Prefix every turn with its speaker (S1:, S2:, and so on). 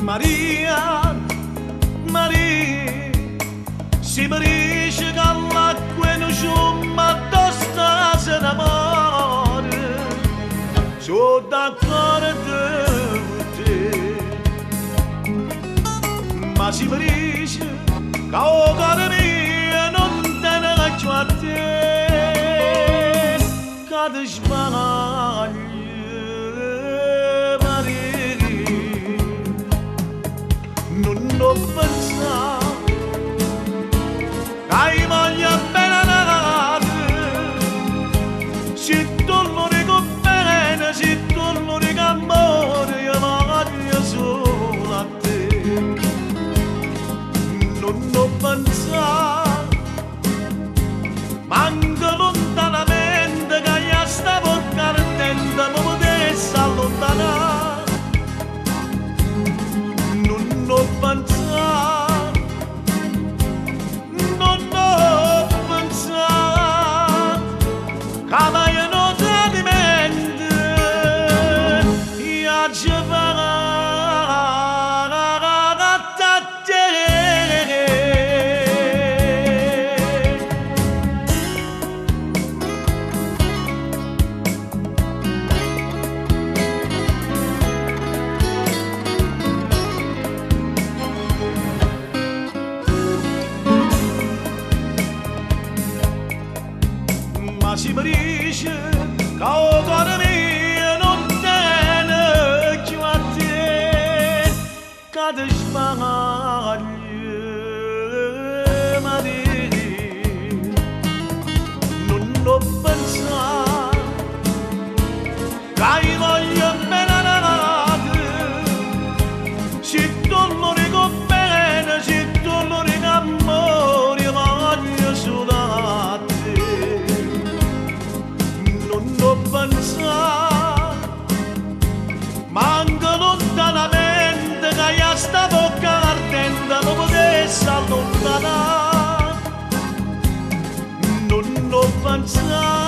S1: Maria, Maria, si mi dice che l'acqua non sciuma addosso se ne muore, sono d'accordo con te. Ma si mi dice che il cuore mio non te ne più a te, che ti sbagli, Maria. Non ho pensato che voglio bene nata, se tu lo bene, se tu lo amore, io voglio solo a te. Non ho pensato, manco lontanamente, che io stavo ardendo, mi potessi allontanare. Non ho pensato, non ho pensato, che mai non tradimento, io ci farò a te. Ma si mi dice che il cuore mio non tiene più a te, che ti sbagli, Maria. Non ho pensato che io voglio bene nata, se tu lo dico bene, se tu lo dico amore, io voglio solo a te. Non ho pensato, manco lontanamente, che io stavo ardendo, mi potessi allontanare. Non ho pensato,